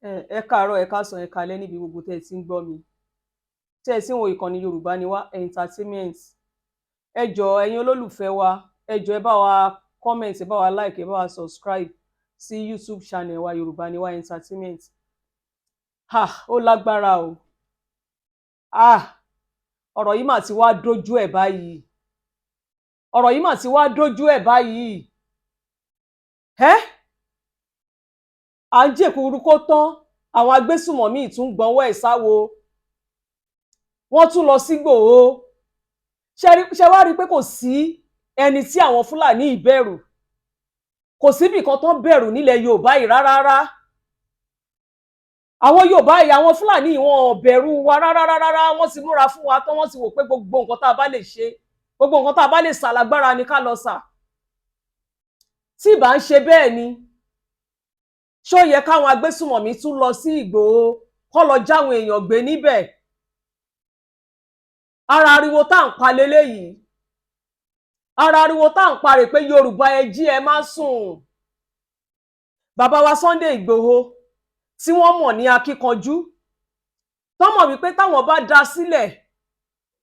Ẹ káàárọ̀, ẹ káàsán, ẹ káalẹ́ níbi gbogbo tẹ́ ẹ ti ń gbọ́ mi, tẹ́ ẹ sì ń wo ìkànnì Yorùbá Ni Wá Entertainment. Ẹ jọ̀ọ́, ẹ̀yin olólùfẹ́ wa, ẹ jọ̀ọ́, ẹ bá wa comment, ẹ bá wa like, ẹ bá wa subscribe sí YouTube channel wa, Yorùbá Ni Wá Entertainment. Ha, ó lágbára o. Ah, ọ̀rọ̀ yìí mà ti wá dójú ẹ̀ báyìí, ọ̀rọ̀ yìí mà ti wá dójú ẹ̀ báyìí. Ẹ́ à ń jèkúrú kó tán, àwọn agbésùmọ̀mí tún gbọ́nwọ́ ẹ̀ sáwo, wọ́n tún lọ sígbòho. Ṣe wá rí i pé kò sí ẹni tí àwọn Fúlàní ìbẹ̀rù, kò síbì kan tán bẹ̀rù nílẹ̀ Yorùbá yìí rárá rárá. Àwọn Yorùbá yìí, àwọn Fúlàní, wọn ò bẹ̀rù wa rárá rárá. Wọ́n ti múra fún wa tán. Wọ́n ti wò pé gbogbo nǹkan tá a bá lè ṣe, gbogbo nǹkan tá a bá lè sà lágbára ni ká lọ sà. Tí ìbá ń ṣe bẹ́ẹ̀ ni, ṣó yẹ káwọn agbésùmọ̀mí tún lọ sí Ìgbòho kọ́ lọ jáwọn èèyàn gbé níbẹ̀? Ara ariwo tá à ń pa leléyìí, ara ariwo tá à ń pa rè pé Yorùbá, ẹ jí, ẹ má sùn. Bàbá wa Sunday Ìgbòho, tí wọ́n mọ̀ ní akíkanjú, tọ́mọ̀ wípé táwọn bá dá sílẹ̀,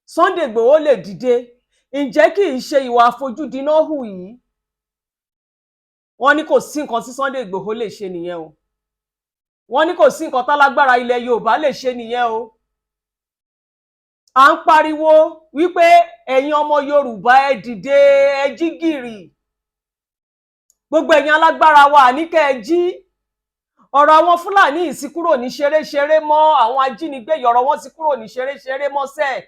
Sunday Ìgbòho lè dìde. Ǹjẹ́ kì í ṣe ìwà àfojúdi náà hù yìí? Wọ́n ní kò sí nǹkan tí Sunday Ìgbòho lè ṣe nìyẹn o. Wọ́n ní kò sí nǹkan tálágbára ilẹ̀ Yorùbá lè ṣe nìyẹn o. À ń pariwo wípé ẹ̀yin ọmọ Yorùbá, ẹ dìde, ẹ jí gìrì. Gbogbo ẹ̀yin alágbára wa, àní kẹ́ ẹ jí. Ọ̀rọ̀ àwọn Fúlàní yìí ti kúrò ní ṣeréṣeré mọ́. Àwọn ajínigbé yìí, ọ̀rọ̀ wọn ti kúrò ní ṣeréṣeré mọ́ sẹ́ẹ̀.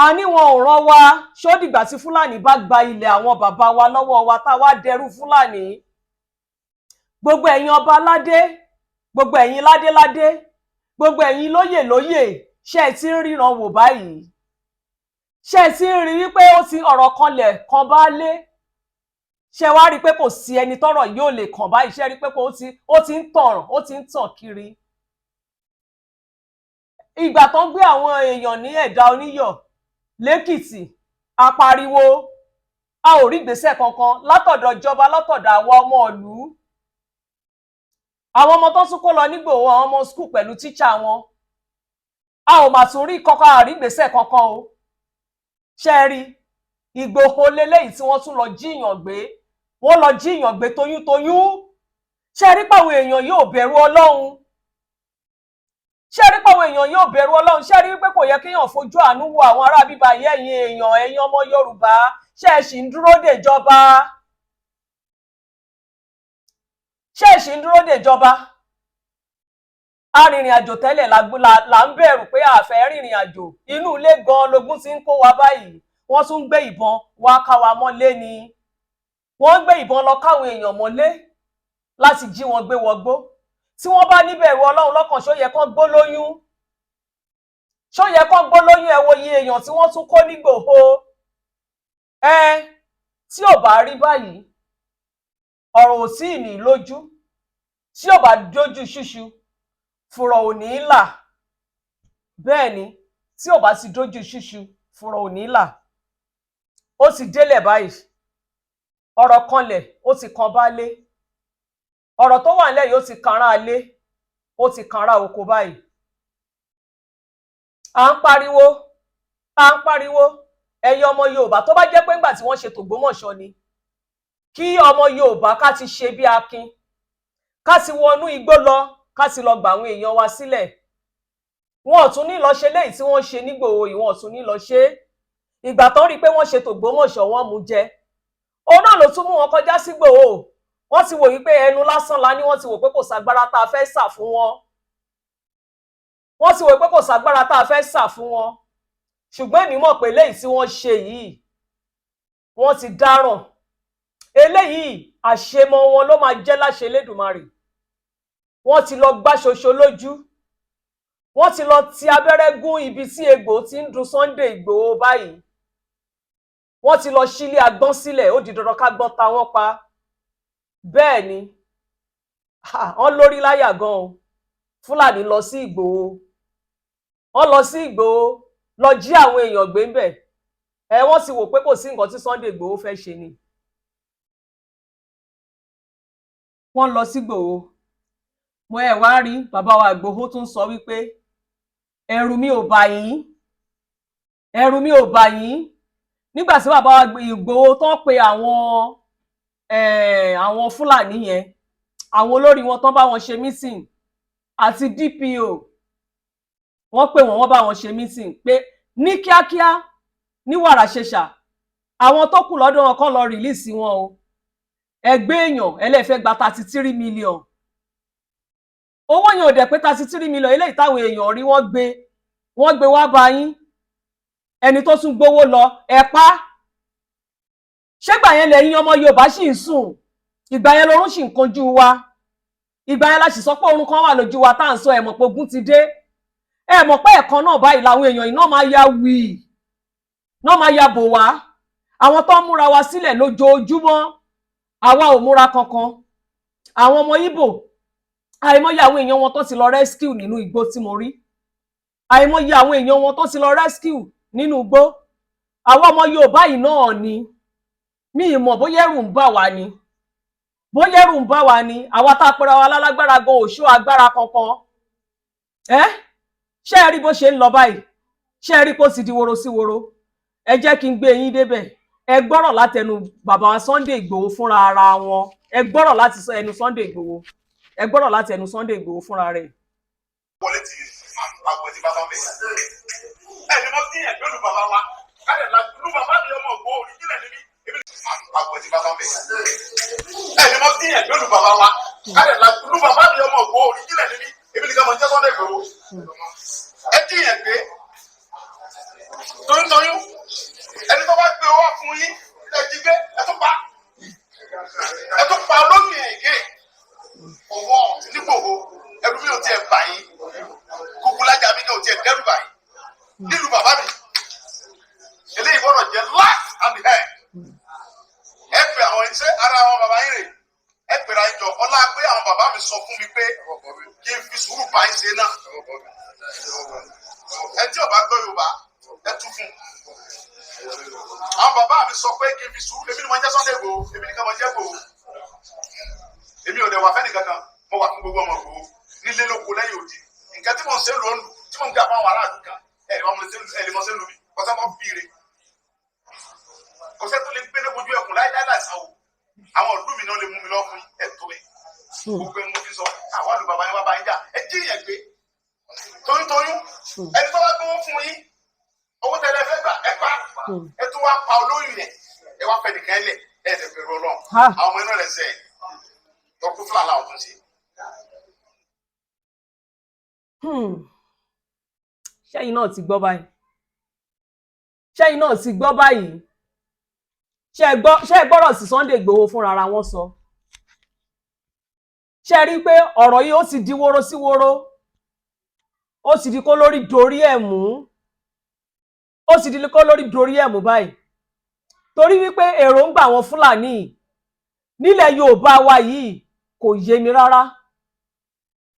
A ní wọn ò rán wa. Ṣó dìgbà tí Fúlàní bá gba ilẹ̀ àwọn bàbá wa lọ́wọ́ wa, tá a wá dẹrú Fúlàní? Gbogbo ẹ̀yin ọba aládé, gbogbo ẹ̀yin ládéládé, gbogbo ẹ̀yin lóyè lóyè, ṣé ẹ ti ń ríran wò báyìí? Ṣé ẹ ti ń rí wípé ó ti ọ̀rọ̀ kanlẹ̀ kan bá lé? Ṣé wá rí i pé kò sí ẹni tọ́rọ̀ yóò lè kàn báyìí? Ṣé rí i pé ó ti ń tàn, ó ti ń tàn kiri? Ìgbà tó ń gbé àwọn èèyàn ní Ẹ̀dá Oníyọ̀ lẹ́kìtì, apariwo, a ò rí ìgbésẹ̀ kankan látọ̀dọ̀ ìjọba, látọ̀dọ̀ àwọn ọmọ ìlú. Àwọn ọmọ tó tún kó lọ nígbòho, àwọn ọmọ school pẹ̀lú tíṣà wọn, a ò mà tún rí kankan, àrí ìgbésẹ̀ kankan o. Ṣe é rí Ìgbòho leléyìí tí wọ́n tún lọ jíyàn gbé? Wọ́n lọ jíyàn gbé toyúntoyún. Ṣe rí pàwọn èèyàn yóò bẹ̀rù Ọlọ́run? Ṣé rí pàwọn èèyàn yóò bẹ̀rù Ọlọ́run? Ṣé rí pé kò yẹ kéèyàn fojú àánú wo àwọn ará bíbá yẹ? Ẹ̀yin èèyàn, ẹ̀yin ọmọ Yorùbá, ṣé ẹ sì ń dúró dèjọba? Ṣé ẹ sì ń dúró dèjọba? Arìnrìn àjò tẹ́lẹ̀ là ń bẹ̀rù pé a fẹ́ rìnrìn àjò. Inú ilé gan lógún ti ń kó wa báyìí. Wọ́n tún ń gbé ìbọn wá ká wa mọ́lé ni. Wọ́n ń gbé ìbọn lọ káwọn èèyàn mọ́lé láti jí wọn gbé wọgbó. Tí wọ́n bá níbẹ̀rù Ọlọ́run lọ́kàn, ṣó yẹ kán gbó lóyún? Ṣó yẹ kán gbó lóyún? Ẹ wo iye èèyàn tí wọ́n tún kó nígbòho. Ẹ tí ò bá rí báyìí, ọ̀rọ̀ ò tí ì ní lójú. Tí ò bá dójú ṣúṣu, fùrọ̀ ò ní là. Bẹ́ẹ̀ ni, tí ò bá ti dójú ṣúṣu, fùrọ̀ ò ní là. Ó ti délẹ̀ báyìí. Ọ̀rọ̀ kanlẹ̀, ó ti kan baálé. Ọ̀rọ̀ tó wà nílẹ̀ yìí, ó ti kanra alé, ó ti kanra oko báyìí. À ń pariwo, à ń pariwo, ẹ̀yin ọmọ Yorùbá, tó bá jẹ́ pé ńgbà tí wọ́n ṣe tògbómọ̀ṣọ́ ni, kí ọmọ Yorùbá ká ti ṣe bí akin, ká ti wọnú igbó lọ, ká ti lọ gbà àwọn èèyàn wa sílẹ̀. Wọn ò tún ní lọ ṣe léyìí tí wọ́n ṣe nígbòho yìí, wọn ò tún ní lọ ṣe é. Ìgbà tán rí i pé wọ́n ṣe tògbómọ̀ṣọ́, wọ́n mú jẹ, òun náà ló tún mú wọn kọjá sígbòho. Wọ́n ti wò wípé ẹnu lásán la ní. Wọ́n ti wò pé kò ságbára tá a fẹ́ sà fún wọn. Wọ́n ti wò pé kò ságbára tá a fẹ́ sà fún wọn. Ṣùgbọ́n èmi mọ̀ pé eléyìí tí wọ́n ṣe yìí, wọ́n ti dáràn. Eléyìí, àṣemọ wọn ló máa jẹ́ láṣẹ Elédùmarè. Wọ́n ti lọ gbá ṣoṣo lójú, wọ́n ti lọ ti abẹ́rẹ́ gún ibi tí egbò ti ń dun Sunday Ìgbòho báyìí. Wọ́n ti lọ sílé agbọ́n sílẹ̀. Ó di dandan ká gbọ́n ta wọ́n pa. Bẹ́ẹ̀ ni, wọ́n lórí láyà gan o. Fúlàní lọ sí Ìgbòho, wọ́n lọ sí Ìgbòho lọ jí àwọn èèyàn gbé ń bẹ̀. Ẹ wọ́n ti wò pé kò sí nǹkan tí Sunday Ìgbòho fẹ́ ṣe ni. Wọ́n lọ sí Ìgbòho. Mo ẹ̀ wá rí bàbá wa Ìgbòho tún sọ wípé ẹ̀rù mi ò bà yín, ẹ̀rù mi ò bà yín. Nígbà tí bàbá wa Ìgbòho tán pe àwọn Fúlàní yẹn, àwọn olórí wọn, tán bá wọn ṣe meeting àti DPO, wọ́n pè wọ́n, wọ́n bá wọn ṣe meeting pé ní kíákíá, ní wàrà ṣẹṣà, àwọn tó kù lọ́dọ̀ wọn kàn lọ release wọn o. Ẹgbẹ́ èèyàn ẹlẹ́fẹ́ gba 33 million. Owó yẹn ò dẹ̀ pé 33 million. Eléyìí táwọn èèyàn rí, wọ́n gbé, wọ́n gbé wá bá yín. Ẹni tó tún gbowó lọ, ẹ pa. Ṣégbà yẹn lẹ́yìn ọmọ Yorùbá sì ń sùn? Ìgbà yẹn lorún sì ń kojú wa. Ìgbà yẹn la sì sọ pé oorun kan wà lójú wa tá à ń sọ. Ẹ̀ mọ̀ pé ogun ti dé. Ẹ mọ̀ pé ẹ̀kan náà báyìí làwọn èèyàn iná máa ya wì náà máa ya bò wá. Àwọn tó ń múra wa sílẹ̀ lójoojúmọ́, àwa ò múra kankan. Àwọn ọmọ Ìgbò, àìmọye àwọn èèyàn wọn tó ti lọ rescue nínú igbó tí mo rí, àìmọye àwọn èèyàn wọn tó ti lọ rescue nínú igbó. Àwọn ọmọ Yorùbá yìí náà ni mi ì mọ̀ bóyá ẹ̀rù ń bà wá ni, bóyá ẹ̀rù ń bà wá ni. Àwa tá a pera wa lálágbára gan ò ṣó agbára kankan. Ẹ ṣé ẹ rí bó ṣe ń lọ báyìí? Ṣé ẹ rí kó ti di woro sí woro? Ẹ jẹ́ kí n gbé yín débẹ̀. Ẹ gbọ́rọ̀ látẹnu bàbá Sunday Ìgbòho fúnra ara wọn. Ẹ gbọ́rọ̀ láti ẹnu Sunday Ìgbòho. Ẹ gbọ́rọ̀ láti ẹnu Sunday Ìgbòho fúnra rẹ̀. Wọlé tí àgbẹ̀ ti bàbá mi. Ẹ ní mo dín ẹgbẹ́ lu bàbá wa kálẹ̀ la lu bàbá mi, ọmọ ògbó òrìjìnlẹ̀ níbí èmi. Àgbẹ̀ ti bàbá mi. Ẹ ní mo dín ẹgbẹ́ lu bàbá wa kálẹ̀ la lu bàbá mi, ọmọ ògbó òrìjìnlẹ̀ níbí èmi nìkan mọ̀ ń jẹ́ Sunday Igboho. Ẹ dín ẹgbẹ́ toyúntoyún. Ẹni tó bá gbé owó fún yín, ẹ jí gbé, ẹ tún pa, ẹ tún pa olóyè èké owó nígbòho. Ẹrú mi ò tiẹ̀ bà yín, kúkú lájà mi ò tiẹ̀ dẹ́rù bà yín nílùú bàbá mi. Eléyìí gbọ́dọ̀ jẹ́ last and the end. Ẹ pè àwọn iṣẹ́ ara àwọn bàbá yín rè, ẹ pèrè àjọ ọlá pé àwọn bàbá mi sọ fún mi pé kí n fi sùúrù bá yín ṣe náà. Ẹ tí ò bá gbọ́ Yorùbá, ẹ tú fún un. Àwọn bàbá mi sọ pé kí n fi sùúrù. Èmi ni mo jẹ́ Sunday Igboho, èmi nìkan mo jẹ́ Igboho. Èmi ò dẹ̀ wà fẹ́ni kankan, mo wà fún gbogbo ọmọ Igboho nílé lóko lẹ́yìn òdì. Nǹkan tí mò ń ṣe lónìí, tí mò ń gbà fún àwọn aráàlú kan, ẹ̀ lè mọ ṣe lù mí kọ́sẹ́ mọ́ bíire, kọ́sẹ́ tó lè gbé ní ojú ẹkùn láíláí láìsàn o. Àwọn ìlú mi náà lè mú mi lọ fún ẹ̀tọ́ ẹ̀. Gbogbo ẹni mo fi sọ àwọn àlù bàbá yẹn wá bá yín jà. Ẹ jí yẹn gbé toyúntoyún. Ẹni tó bá gbówó fún yín, owó tẹ́lẹ̀ fẹ́ gbà, ẹ pa, ẹ tún wá pa olóyún yẹn. Ẹ wá fẹ́ nìkan lẹ̀, ẹ ẹ̀ bẹ̀rù Ọlọ́run. Àwọn ọmọ inú rẹ̀ sẹ̀ tọkú fúlàlà ọ̀tún sí. Ṣẹ́yìn náà ti gbọ́ báyìí? Ṣẹ́yìn náà ti gbọ́ báyìí? Ṣé ẹ gbọ́rọ̀ sí Sunday Igboho fúnra ara wọn sọ? Ṣé ẹ rí i pé ọ̀rọ̀ yìí, ó ti di wóró sí wóró, ó ti di kó lórí dorí ẹ̀ mú, ó ti di kó lórí dorí ẹ̀ mú báyìí? Torí wípé èròǹgbà àwọn Fúlàní nílẹ̀ Yorùbá wa yìí kò yé mi rárá.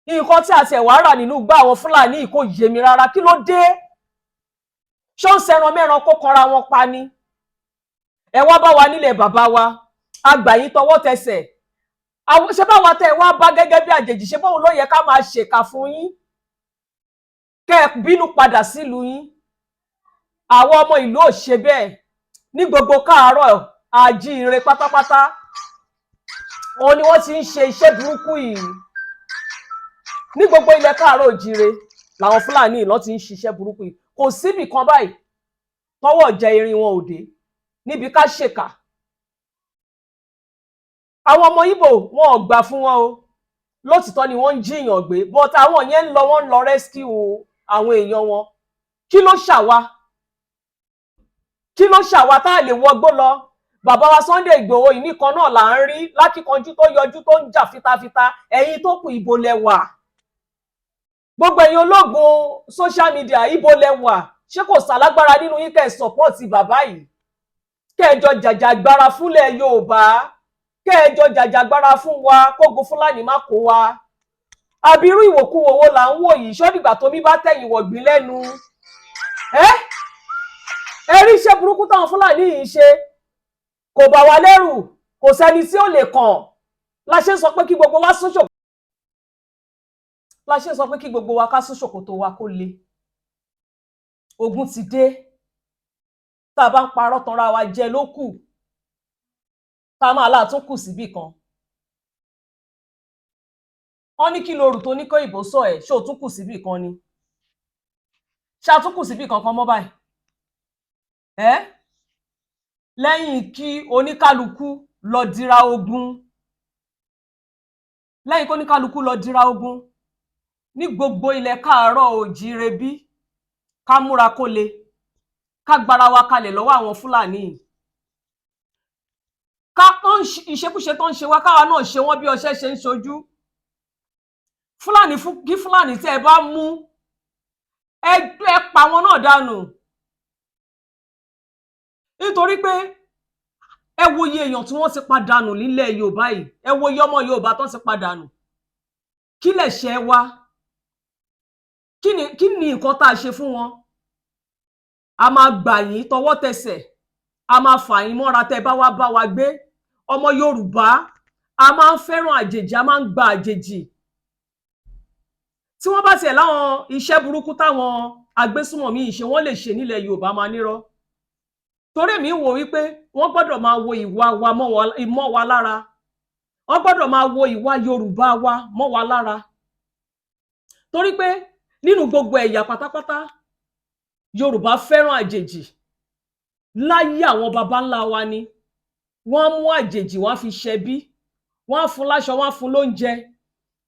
Nǹkan tí a tiẹ̀ wá rà nínú igbá àwọn Fúlàní yìí kò yé mi rárá. Kí ló dé? Ṣó ń sẹran mẹ́ran kó kanra wọn pa ni? Ẹ wá bá wa nílẹ̀ bàbá wa, a gbà yín tọwọ́ tẹsẹ̀. Ṣé báwa tẹ ẹ wá bá gẹ́gẹ́ bí àjèjì, ṣé bóun ló yẹ ká máa ṣèkà fún yín, kẹ́ ẹ bínú padà sílùú yín? Àwọn ọmọ ìlú ò ṣe bẹ́ẹ̀. Ní gbogbo káàárọ̀ àjíire pátápátá, òun ni wọ́n ti ń ṣe iṣẹ́ burúkú yìí. Ní gbogbo ilẹ̀ káàárọ̀ òjíire làwọn Fúlàní ìlọ ti ń ṣiṣẹ́ burúkú yìí. Kò síbì kan báyìí tọwọ́ jẹ irin wọn ò dé níbi ká ṣèkà. Àwọn ọmọ Ìgbò, wọn ò gbà fún wọn o. Lótìtọ́ ni wọ́n ń jíyàn gbé, but àwọn yẹn ń lọ, wọ́n ń lọ rescue àwọn èèyàn wọn. Kí ló ṣàwa? Kí ló ṣàwa tá a lè wọgbó lọ? Bàbá wa Sunday Ìgbòho yìí nìkan náà là ń rí lákìkanjú tó yọjú, tó ń jà fitafita. Ẹ̀yin tó kù, ibo lẹ wà? Gbogbo ẹ̀yin ológun social media, ibo lẹ wà? Ṣé kò sálágbára nínú yín kẹ́ ẹ support bàbá yìí, kẹ́ ẹ jọ jàjàgbara fúnlẹ̀ Yorùbá, kẹ́ ẹ jọ jàjàgbara fún wa, kógun Fúlàní má kó wa? Àbí irú ìwòkuwò wo là ń wò yìí? Ṣọ́dìgbà tómi bá tẹ̀yìn wọ̀gbìn lẹ́nu? Ẹ ẹ rí iṣẹ́ burúkú táwọn Fúlàní yìí ń ṣe, kò bà wá lẹ́rù, kò sẹ́ni tí ó lè kàn. La ṣe ń sọ pé kí gbogbo wa sún. La ṣe sọ pé kí gbogbo wa ká sún ṣòkòtò wa kó le. Ogun ti dé. Tá a bá ń parọ́ tanra wa jẹ ló kù, tá a máa láàtún kù síbì kan. Wọ́n ní kí lorù tó ní kó ìbò sọ ẹ̀, ṣé o tún kù síbì kan ni? Ṣé a tún kù síbì kankan mọ́ báyìí? Ẹ́ lẹ́yìn kí oníkálukú lọ dira ogun, lẹ́yìn kí oníkálukú lọ dira ogun ní gbogbo ilẹ̀ káàárọ̀ oòjíire, bí ká múra kó le, ká gbára wa kalẹ̀ lọ́wọ́ àwọn Fúlàní yìí, ká tó ń ìṣekúṣe tó ń ṣe wá, káwa náà ṣe wọ́n bí ọṣẹ ṣe ń ṣojú Fúlàní. Kí Fúlàní tẹ́ ẹ bá mú, ẹ pa wọn náà dànù, nítorí pé ẹ wo iye èèyàn tí wọ́n ti pa dànù nílẹ̀ Yorùbá yìí. Ẹ wo iye ọmọ Yorùbá tó ti pa dànù. Kí lẹ̀ṣẹ̀ wa? Kí ni nǹkan tá a ṣe fún wọn? A máa gbà yín tọwọ́ tẹsẹ̀, a máa fà yín mọ́ra tẹ́ ẹ bá wá bá wa gbé. Ọmọ Yorùbá, a máa ń fẹ́ràn àjèjì, a máa ń gba àjèjì. Tí wọ́n bá tiẹ̀ láwọn iṣẹ́ burúkú táwọn agbésùmọ̀mí yìí ṣe, wọ́n lè ṣe nílẹ̀ Yorùbá, máa nírọ́, torí èmi wò wípé wọ́n gbọ́dọ̀ máa wo ìwà wa mọ́ wa lára. Wọ́n gbọ́dọ̀ máa wo ìwà Yorùbá wa mọ́ wa lára, torí pé nínú gbogbo ẹ̀yà pátápátá, Yorùbá fẹ́ràn àjèjì. Láyé àwọn baba ńlá wa ni wọ́n á mú àjèjì, wọ́n á fi ṣẹbí, wọ́n á fún láṣọ, wọ́n á fún lóúnjẹ,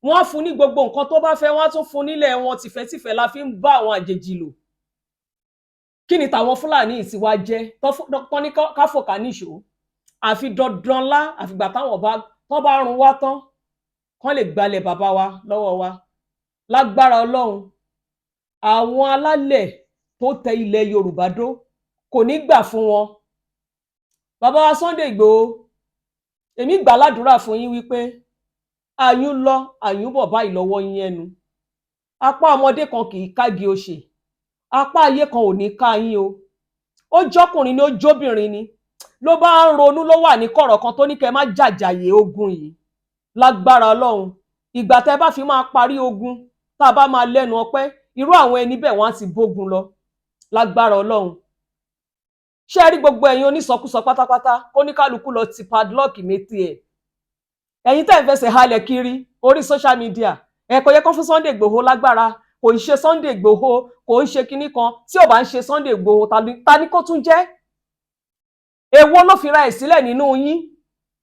wọ́n á fún ní gbogbo nǹkan tó bá fẹ́, wọ́n á tún fún nílẹ̀ wọn. Tìfẹ́tìfẹ́ la fi ń bá àwọn àjèjì lò. Kí ni tàwọn Fúlàní yìí ti wá jẹ́ tọ́ ní káfọ̀ká níṣó, àfi dandan lá, àfìgbà táwọn bá tọ́ bá run wá tán, kán lè gbalẹ̀ bàbá wa lọ́wọ́ wa? Lágbára Ọlọ́run, àwọn alálẹ̀ tó tẹ ilẹ̀ Yorùbá dó kò ní gbà fún wọn. Bàbá wa Sunday Ìgbòho, èmi gbà ládùúrà fún yín wípé àyùn lọ, àyùn bọ̀ báyìí lọ́wọ́ yín ẹnu. Apá ọmọdé kan kì í kági òṣè, apá ayé kan ò ní ká yín o. Ó jọkùnrin ni, ó jóbìnrin ni, ló bá ń ronú, ló wà ní kọ̀rọ̀ kan tó ní kẹ́ má jàjàyè ogun yìí, lágbára Ọlọ́run, ìgbà tẹ́ bá fi máa parí ogun, tá a bá máa lẹ́nu ọpẹ́, irú àwọn ẹni bẹ́ẹ̀ wọ́n á ti bógun lọ, lágbára Ọlọ́run. Ṣé ẹ rí gbogbo ẹ̀yin onísọkúsọ pátápátá, kóníkálukú lọ ti padlock méjì ẹ̀. Ẹ̀yin tẹ́ ń fẹsẹ̀ halẹ̀ kiri orí social media, ẹ kò yẹ kó fún Sunday Igboho lágbára, kò ń ṣe Sunday Igboho, kò ń ṣe kinní kan. Tí ò bá ń ṣe Sunday Igboho, ta ni kó tún jẹ́? Èwo ló fi ra ẹ̀ sílẹ̀ nínú yín?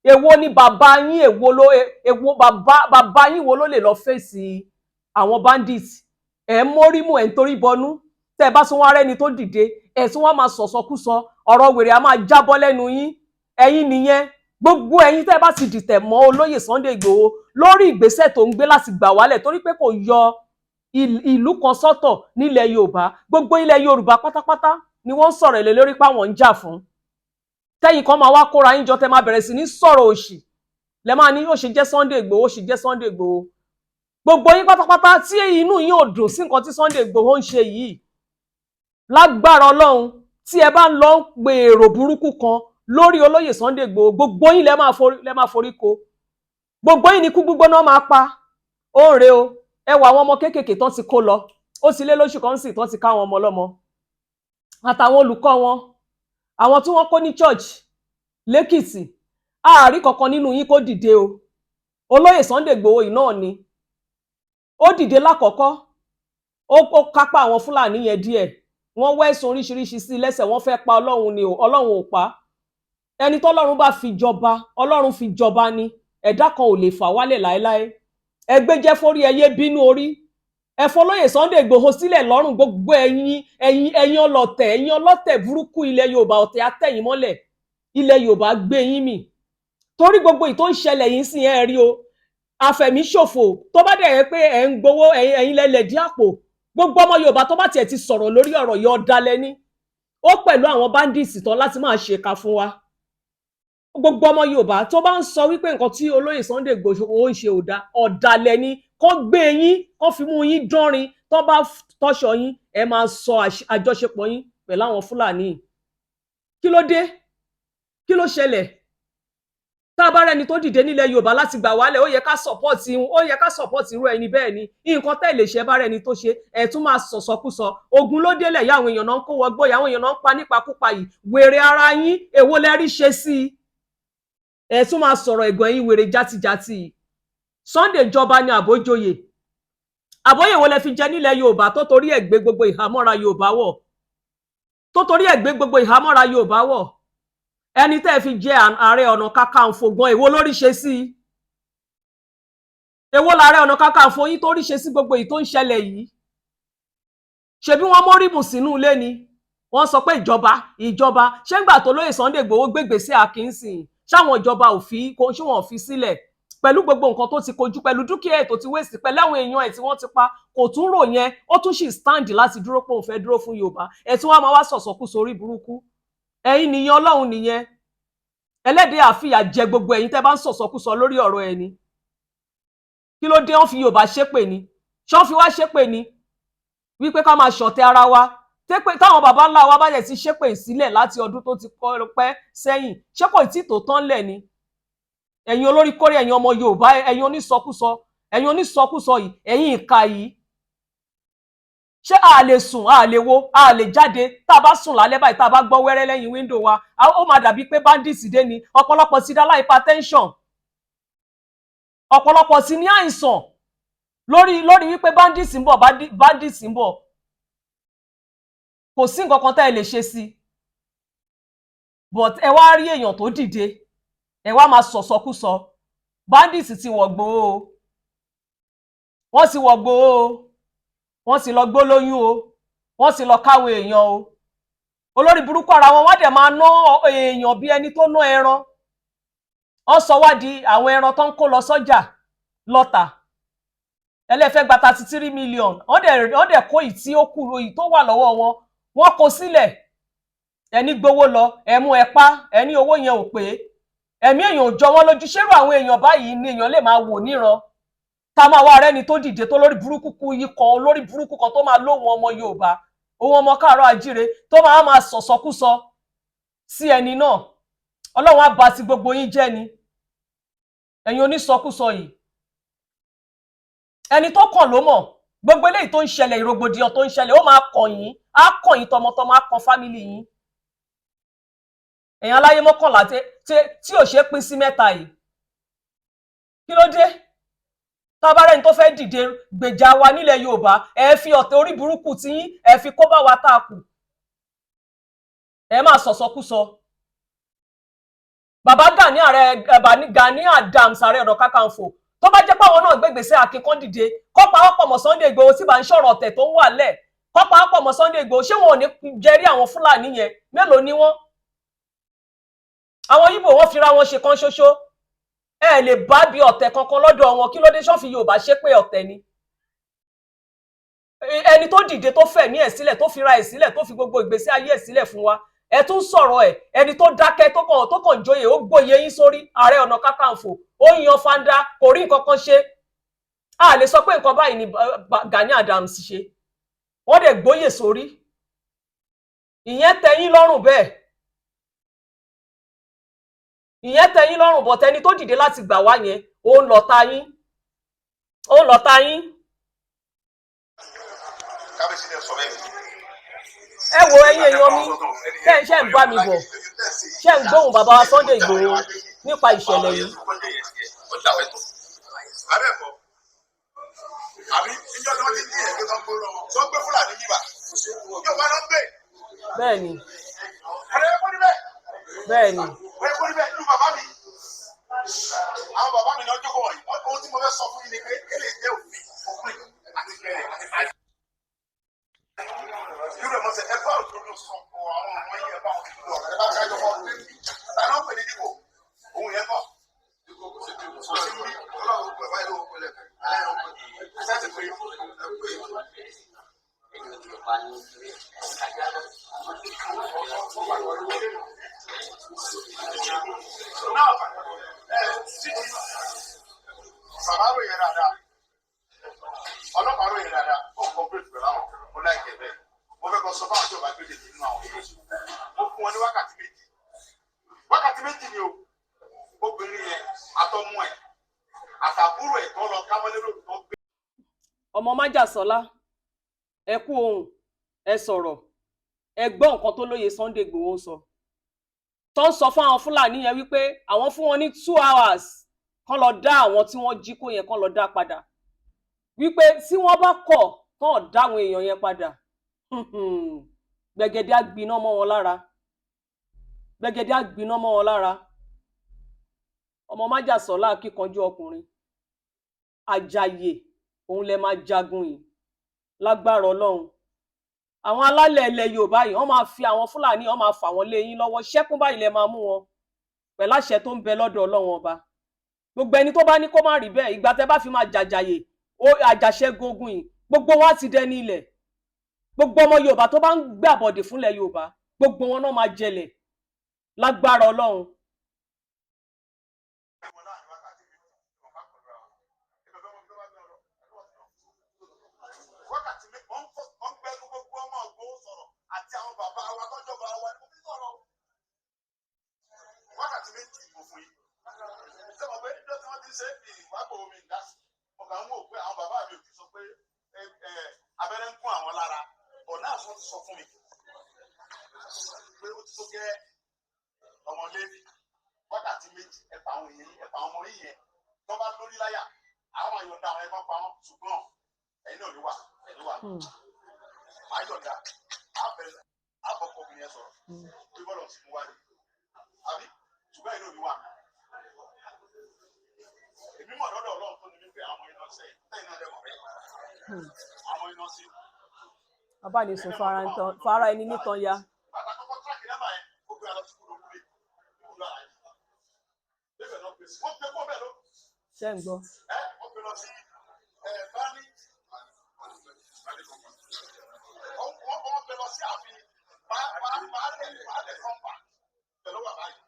Èwo ni bàbá yín? Èwo ló, èwo bàbá bàbá yín wo ló lè lọ fèsì àwọn bandits? Ẹ̀ ń mórí mú, ẹ̀ ń torí bọnú. Tẹ́ ẹ bá tún wá rẹ́ni tó dìde, ẹ̀ tún wá máa sọ̀sọkúsọ, ọ̀rọ̀ wèrè á máa jábọ́ lẹ́nu yín. Ẹ̀yin nìyẹn. Gbogbo ẹ̀yin tẹ́ ẹ bá ti dìtẹ̀ mọ́ olóyè Sunday Igboho lórí ìgbésẹ̀ tó ń gbé láti gbà wálẹ̀, torí pé kò yọ ìlú kan sọ́tọ̀ nílẹ̀ Yorùbá, gbogbo ilẹ̀ Yorùbá pátápátá ni wọ́n ń sọ̀rọ̀ lé lórí páwọn ń jà fún. Tẹ́yìn kan máa wá kóra yín jọ, tẹ́ máa bẹ̀rẹ̀ sí ní sọ̀rọ̀ òṣì, lẹ máa ní ó ṣe jẹ́ Sunday Igboho, ó ṣe jẹ́ Sunday Igboho. Gbogbo yín pátápátá tí inú yín ò dùn sí nǹkan tí Sunday Igboho ń ṣe yìí, lágbára Ọlọ́run, tí ẹ bá ń lọ ń pe èrò burúkú kan lórí olóyè Sunday Igboho, gbogbo yín lẹ máa forí ko. Gbogbo yín ní kú gbígbóná máa pa. Ó ń re o. Ẹ wọ àwọn ọmọ kéékèèké tán ti kó lọ, ó ti lé lóṣù kan sì tán ti ká àwọn ọmọ ọlọ́mọ àtàwọn olùkọ́ wọn, àwọn tí wọ́n kó ní church lẹ́kìtì. Ààrí kankan nínú yín kó dìde o. Olóyè Sunday Igboho yìí náà ni ó dìde lákọ̀ọ́kọ́, ó kápá àwọn Fúlàní yẹn díẹ̀. Wọ́n wẹ́sùn oríṣiríṣi sí lẹ́sẹ̀, wọ́n fẹ́ pa Ọlọ́run ni o, Ọlọ́run ò pa. Ẹni tọ́lọ́run bá fi jọba, Ọlọ́run fi jọba ni, ẹ̀dá kan ò lè fà wálẹ̀ láéláé. Ẹgbẹ́ jẹ́ forí ẹyẹ bínú orí. Ẹ fọlọ́yè Sunday Igboho sílẹ̀ lọ́rùn. Gbogbo ẹ̀yin ọlọ̀tẹ̀, ẹ̀yin ọlọ́tẹ̀ burúkú ilẹ̀ Yorùbá, ọ̀tẹ̀ atẹ̀yìn mọ́lẹ̀ ilẹ̀ Yorùbá gbé yín mì, torí gbogbo ìtò ń ṣẹlẹ̀ yìí sì ẹ rí o, àfẹ̀míṣòfò. Tó bá dẹ̀ yẹ pé ẹ̀ ń gbowó, ẹ̀yin lẹ́lẹ̀ dí àpò. Gbogbo ọmọ Yorùbá tó bá tiẹ̀ ti sọ̀rọ̀ lórí ọ̀rọ̀ yìí, ọ̀dàlẹ̀ ni ó pẹ̀lú àwọn bandits tán láti máa ṣèkà fún wa. Gbogbo ọmọ Yorùbá tó bá ń sọ wípé nǹkan tí olóyè Sunday Igboho ń ṣe ò dáa, ọ̀dàlẹ̀ ni. Kó gbé yín, kó fi mú yín dánrin, tó bá tọ́ṣọ yín, ẹ máa sọ àjọṣepọ̀ yín pẹ̀lú àwọn Fúlàní. Kí ló dé? Kí ló ṣẹlẹ̀? Tá a bá rẹni tó dìde nílẹ̀ Yorùbá láti gbà wálẹ̀, ó yẹ ká support, ó yẹ ká support irú ẹni bẹ́ẹ̀ ni. Nǹkan tẹ́ lè ṣe, bá rẹni tó ṣe, ẹ̀ tún máa sọ̀sọkúsọ. Ogun ló délẹ̀ yá, àwọn èèyàn náà ń kó wọgbó yá, àwọn èèyàn náà ń pa nípakúpa yìí. Wèrè ara yín, èwo lẹ rí ṣe sí i? Ẹ̀ tún máa sọ̀rọ̀ ẹ̀gàn, ẹ̀yin wèrè játijàti yìí. Sunday jọba ni àbójoyè? Àbóyè wo lẹ fi jẹ nílẹ̀ Yorùbá tó torí ẹ̀ gbé gbogbo ìhámọ́ra Yorùbá wọ̀, tó torí ẹ̀ gbé gbogbo ìhámọ́ra Yorùbá wọ̀? Ẹni tẹ́ ẹ fi jẹ Ààrẹ Ọ̀nà Kakanfò gan, èwo lórí ṣe sí i? Èwo làárẹ̀ Ọ̀nà Kakanfò yín tó rí ṣe sí gbogbo èyí tó ń ṣẹlẹ̀ yìí? Ṣebí wọ́n móríbù sínú ilé ni wọ́n sọ pé ìjọba, ìjọba. Ṣé ńgbà tó lóye Sunday Igboho gbégbèsè àkínsìn, ṣáwọn ìjọba ò fi kò ṣé wọn ò fi sílẹ̀ pẹ̀lú gbogbo nǹkan tó ti kojú, pẹ̀lú dúkìá ẹ̀ tó ti waste, pẹ̀lú àwọn èèyàn ẹ̀ tí wọ́n ti pa? Kò tún rò yẹn, ó tún sì stand láti dúró pé òun fẹ́ dúró fún Yorùbá. Ẹ̀ tí wọ́n máa wá sọ̀sọ̀kúsọ orí burúkú. Ẹ̀yin nìyẹn, Ọlọ́run nìyẹn, ẹlẹ́dẹ̀ẹ́ àfìyà jẹ gbogbo ẹ̀yin tẹ́ bá ń sọ̀sọ̀kúsọ lórí ọ̀rọ̀ ẹni. Kí ló dé? Wọ́n fi Yorùbá ṣépè ni? Ṣé wọ́n fi wá ṣépè ni wípé ká máa ṣọ̀tẹ̀ ara wa? Tépè táwọn baba ńlá wa bá yẹ ti ṣépè sílẹ̀ láti ọdún tó ti pẹ́ sẹ́yìn, ṣé kò tí tó tán lẹ̀ ni? Ẹ̀yin olórí kórè, ẹ̀yin ọmọ Yorùbá, ẹ̀yin onísọkúsọ, ẹ̀yin onísọkúsọ yìí, ẹ̀yin ìka yìí, ṣé a lè sùn, a lè wo, a lè jáde? Tá a bá sùn lálẹ́ báyìí, tá a bá gbọ́ wẹ́rẹ́ lẹ́yìn window wa, ó máa dàbí pé bandits dé ni. Ọ̀pọ̀lọpọ̀ ti dá hypertension, ọ̀pọ̀lọpọ̀ ti ní àìsàn lórí wípé bandits ń bọ̀, bandits ń bọ̀. Kò sí nǹkan kan tá ẹ lè ṣe sí, but ẹ wá rí èèyàn tó dìde, ẹ wá máa sọ̀sọkúsọ. Bandits ti wọ̀gbó o, wọ́n ti wọ̀gbó o, wọ́n ti lọ gbó lóyún o, wọ́n ti lọ káwọn èèyàn o. Olórí burúkú ara wọn, wọ́n dẹ̀ máa ná èèyàn bí ẹni tó ná ẹran. Wọ́n sọ wá di àwọn ẹran tó ń kó lọ sọ́jà lọ́tà. Ẹlẹ́fẹ́ gba 33 million, wọ́n dẹ̀ kó ìtí ó kù, èyí tó wà lọ́wọ́ wọn, wọ́n kó sílẹ̀. Ẹni gbowó lọ, ẹ mú, ẹ pa. Ẹni owó yẹn ò pé, ẹ̀mí èèyàn ò jọ wọ́n lójú. Ṣérò àwọn èèyàn báyìí ni èèyàn lè máa wò níran, tá a máa wá rẹ́ni tó dìde, tó lórí burúkú kú ikọ̀ olórí burúkú kan tó máa lóhun ọmọ Yorùbá, òun ọmọ káàárọ̀ àjíire, tó máa máa sọ̀sọkúsọ sí ẹni náà? Ọlọ́run á bà ti gbogbo yín jẹ́ ni, ẹ̀yin onísọkúsọ yìí. Ẹni tó kàn ló mọ̀. Gbogbo eléyìí tó ń ṣẹlẹ̀, ìrògbòdìyàn tó ń ṣẹlẹ̀, ó máa kàn yín, á kàn yín tọmọtọmọ, á kan family yín. Ẹ̀yin aláyé mọ́kànlá tí ò ṣe é pín sí mẹ́ta yìí, kí ló dé? Tábàárẹ̀ ní tó fẹ́ dìde gbèjà wa nílẹ̀ Yorùbá, ẹ fi ọ̀tẹ̀ orí burúkú tí yín, ẹ fi kó bá wa tá a kù, ẹ máa sọ̀sọkúsọ. Bàbá Gani, ààrẹ Gani Adams, Ààrẹ Ọ̀nà Kakanfò, tó bá jẹ́ pé àwọn náà gbégbèsè akíkan dìde, kọ́ pawọ́pọ̀ mọ́ Sunday Igboho, tí bá ń sọ̀rọ̀ ọ̀tẹ̀ tó ń wà lẹ̀, kọ́ pawọ́pọ̀ mọ́ Sunday Igboho, ṣé wọn ò ní jẹ́rí àwọn Fúlàní yẹn? Mélòó ni wọ́n? Àwọn Ìgbò, wọ́n fira wọn ṣe kan ṣoṣo. Ẹ lè bá bí ọ̀tẹ̀ kankan lọ́dọ̀ wọn. Kí ló dé? Ṣọ́ọ̀fì Yorùbá ṣépè ọ̀tẹ̀ ni? Ẹni tó dìde, tó fẹ̀mí ẹ̀ sílẹ̀, tó fira ẹ̀ sílẹ̀, tó fi gbogbo ìgbésí ayé ẹ̀ sílẹ̀ fún wa, ẹ tún sọ̀rọ̀ ẹ̀. Ẹni tó dákẹ́, tó kàn joyè, ó gbóyè yín sórí, Ààrẹ Ọ̀nà Kakanfò, ó yan fanda, kò rí nǹkan kan ṣe. A lè sọ pé nǹkan báyìí ni Gani Adams ṣe. Wọ́n dẹ̀ gbóyè sórí, ìyẹn tẹ́ yín lọ́rùn bẹ́ẹ̀, ìyẹn tẹ́ yín lọ́rùn bọ̀tẹ́. Ẹni tó dìde láti gbà wá yẹn, ó ń lọ ta yín, ó ń lọ ta yín. Kábíyèsí ni ẹ sọ bẹ́ẹ̀. Ẹ wo, ẹ̀yin èèyàn mi, tẹ́ ẹ ṣe ń bá mi bọ̀, ṣe ń gbóhùn bàbá wa Sunday Igboho nípa ìṣẹ̀lẹ̀ yìí. Abẹ́ẹ̀kọ́, àbí ìjọ tí wọ́n ti dín ẹ̀gbẹ́ tó ń gbó lọ́wọ́ tó ń gbé Fúlàní yíba yóò bá lọ gbé. Bẹ́ẹ̀ ni. Ọ̀rẹ́ kò ní bẹ́ẹ̀. Bẹ́ẹ̀ ni. Ọ̀rẹ́ kò ní bẹ́ẹ̀ nínú bàbá mi. Àwọn bàbá mi ní ọjọ́ kọ̀ wọ̀nyí. Ohun tí mo fẹ́ sọ fún yín ni pé eléyìí jẹ́ òfin, òfin àti bẹ̀rẹ̀ àti bẹ̀rẹ̀. Irú ẹ̀ mọ̀ sẹ́, ẹ bá òdodo sọ fún àwọn ọmọ yìí, ẹ bá wọn dúró ọ̀rẹ́ bá kájọ fọ́ pé ta náà pè ní dìbò òun yẹn kọ́. Kò sí bí ọlọ́run pẹ̀ báyìí lówó pẹ̀lẹ́ ẹ̀ ṣáà ti pè é. Náà ẹ títí bàbá ròyìn dáadáa, ọlọ́pàá ròyìn dáadáa, ó kọ́ bírèkì pẹ̀lú àwọn ó láìpẹ́ bẹ́ẹ̀. Mo fẹ́ kọ́ sọ fáwọn tí ò bá gbé lè nínú àwọn ìlú. Mo fún wọn ní wákàtí 2, wákàtí 2 ni o. Obìnrin yẹn, àtọmọ ẹ̀, àtàbúrò ẹ̀ tó lọ kámọ́lé lóru tó gbé. Ọmọ májàsọlá, ẹ kú ohùn, ẹ sọ̀rọ̀, ẹ gbọ́ nǹkan tó lóye Sunday Igboho sọ, tó ń sọ fún àwọn Fúlàní yẹn wípé àwọn fún wọn ní 2 hours kán lọ dá àwọn tí wọ́n jí kó yẹn, kán lọ dá padà, wípé tí wọ́n bá kọ̀ kán dá àwọn èèyàn yẹn padà, gbẹ̀gẹ̀dẹ̀ á gbiná mọ́ wọn lára, gbẹ̀gẹ̀dẹ̀ á gbiná mọ́ wọn lára. Ọmọ májàsọlá, akíkanjú ọkùnrin àjàyè, òun lẹ máa jagun yìí lágbára Ọlọ́run. Àwọn alálẹ̀ ilẹ̀ Yorùbá yìí, wọ́n máa fi àwọn Fúlàní, wọ́n máa fà wọ́n lé yín lọ́wọ́ ṣẹ́kún báyìí lẹ máa mú wọn pẹ̀lú àṣẹ tó ń bẹ lọ́dọ̀ Ọlọ́run Ọba. Gbogbo ẹni tó bá ní kó má rí bẹ́ẹ̀, ìgbà tẹ́ bá fi máa jàjàyè ó àjàṣẹ́gun ogun yìí, gbogbo wọn á ti dẹni ilẹ̀. Gbogbo ọmọ Yorùbá tó bá ń gbàbọ̀dè fúnlẹ̀ Yorùbá, gbogbo wọn náà máa jẹlẹ̀ lágbára Ọlọ́run. Wọn láàrin wákàtí 2, wọn bá kọlu ra wọn. Ẹgbẹ́ ọmọ tó bá gbé ọ lọ wákàtí 2, wọ́n ń gbẹnu gbogbo ọmọ Ìgbòho sọ̀rọ̀ àti àwọn bàbá wa tọ́jọba wa ni mo fi sọ̀rọ̀. Wákàtí 2 mo fún yín. Ṣé mo pé níjọ́ tí wọ́n ti ṣe é ìwágbó omi ìdásí, mo kàn ń wò pé àwọn bàbá mi ò ti sọ pé abẹ́rẹ́ ń gún àwọn lára ọ̀ náà. Wọ́n ti sọ fún mi pé ó ti tó gẹ́. Ọmọ Lébi, wákàtí 2, ẹ pa àwọn èèyàn, ẹ pa àwọn ọmọ yìí yẹn. Tó bá lórí láyà, àwọn àyọ̀ǹda àwọn ẹ̀kọ́ pa wọn, ṣùgbọ́n ẹ̀yin náà ní wà, ẹ̀yin wà. Máa yọ̀ǹda àbẹ̀rẹ̀ àbọ̀kọ̀ obìnrin yẹn sọ̀rọ̀ pé bọ́lọ̀ ti mú wá ní àbí, ṣùgbọ́n ẹ̀yin náà ní wà. Èmi mọ̀ lọ́dọ̀ Ọlọ́run tó ní wípé àwọn iná ṣe tẹ́yìn náà dẹ̀ mọ̀ bẹ́ẹ̀, àwọn iná sí. Abánisùn fara ẹni nítan ya. Bàtà kọ́kọ́ track nọ́mbà yẹn, ó gbé alọ́ sí kúrò kúrò kúrò àyè. Bẹ́ẹ̀ lọ pèsè, wọ́n gbé kó bẹ́ẹ̀ lọ. Ṣé ń gbọ́? Ẹ wọ́n gbé lọ sí ẹ báni. Wọ́n gbé lọ sí ààfin baálẹ̀ kọ́ńpà pẹ̀lú wà báyìí.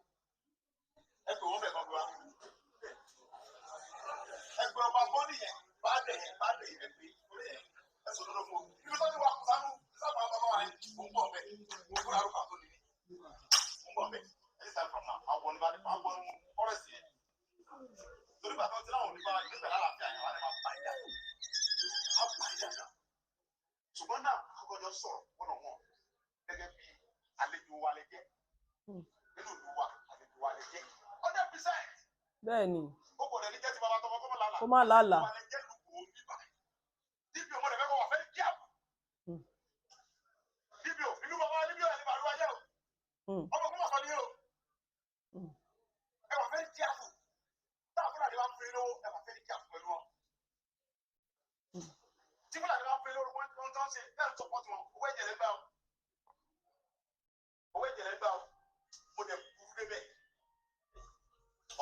Ẹ pè wọ́n bẹ̀ kọ́ gbé wa. Ẹgbẹ́ ọba bọ́ọ̀lì yẹn, baálẹ̀ yẹn, baálẹ̀ yẹn pé orí yẹn, ẹ sọ lọ́dọ̀ fún o. Ibi tó ti wà kó sánú sábà bàbá wa yẹn, mò ń bọ̀ bẹ́ẹ̀. Mo fúnra arúgbó àtọ́ nìyí. Mò ń bọ̀ bẹ́ẹ̀. Anytime from now, àwọn ọ̀nà àwọn forest yẹn. Torí bàtà tí láwọn oníbàárà ìgbésẹ̀ lálàáfíà yẹn wà ní máa bá ìjà. Á bá ìjà náà. Ṣùgbọ́n náà, akọ́jọ́ sọ̀rọ̀ wọ́nà wọn gẹ́gẹ́ bí àlejò wa lè jẹ́. Nínú ìlú wa, àlejò wa lè jẹ́. 100%. Bẹ́ẹ̀ ni. Ó kò lẹ́ni jẹ́ ti bàbá tọmọ kọ́mọ lálàá. Kó má lálàá. Wa lè jẹ́ lùkù òbí báyìí. DPO mo lè fẹ́ kọ́ wà fẹ́ kí àbù. DPO, ìlú bàbá níbí ẹ̀ ní bàlúwà jẹ́ o. Ọmọ kọ́mọ sọ ní o. Ẹ wà fẹ́ kí àbù. Táwọn Fúlàní bá ń fún yín lówó, ẹ wà fẹ́ kí àbù pẹ̀lú wọn. Tí Fúlàní bá ń fún yín lówó, wọ́n tó ń ṣe bẹ́ẹ̀ ń support wọn, owó ẹ̀jẹ̀ lẹ́gbàá o. Owó ẹ̀jẹ̀ lẹ́gbàá o. Mo dẹ̀ kúrú débẹ̀.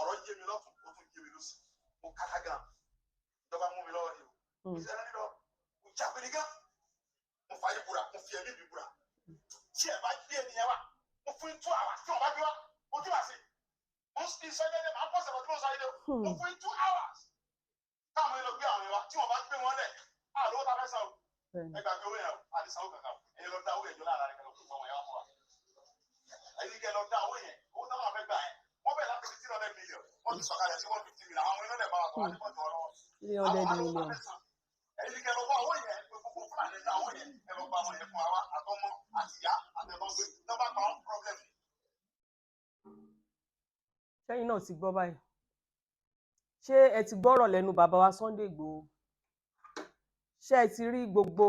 Ọ̀rọ̀ yé mi lọ́tùn, ó tún yé mi lósì. Mo kálá gan. Ìjọba mú mi lọ́wọ́ ni o. Ìṣẹ̀lẹ̀ nílọ, mo jáwé gan. Mo fàyè búra, mo fi ẹ̀mí mi búra. Tí ẹ bá gbé ẹnìyẹn wá, mo fún yín 2 hours. Tí wọ́n bá gbé wá, mo tí wàá sí. Mo ń sọ ẹgbẹ́ máa ń pọ̀ sẹ̀kọ̀ tí mo sọ yìí lé o. Mo fún yín 2 hours. Táwọn yẹn lọ gbé àwọn yẹn wá, tí wọ́n bá gbé wọn lẹ̀, àlọ́ ta fẹ́ san o. Ẹ gbàgbé owó yẹn o, àti sanwó kankan o. Ẹ̀yin lọ dá owó yẹn jọ lára rẹ̀ kẹ́ lọ fún àwọn yẹn wá fún wa. Ẹ̀yin kẹ́ lọ dá owó yẹn, owó táwọn afẹ́ gbà yẹn. Wọ́n bẹ̀rẹ̀ láti 300 million. Wọ́n ti sọ̀kalẹ̀ sí 150 million. Àwọn iná lẹ̀ bá wa sọ̀rọ̀ àti bọ́ọ̀dù ọ̀rọ̀. 300 million. Ẹ̀yin kẹ́ lọ wá owó yẹn, gbogbo Fúlàní dá owó yẹn, ẹ lọ gba àwọn yẹn fún wa, àtọmọ àtìyá àtẹ̀tọ́gbé, nọ́mbà kan problem. Ṣẹ́yìn náà ti gbọ́ báyìí? Ṣé ẹ ti gbọ́rọ̀ lẹ́nu bàbá wa Sunday Igboho? Ṣé ẹ ti rí gbogbo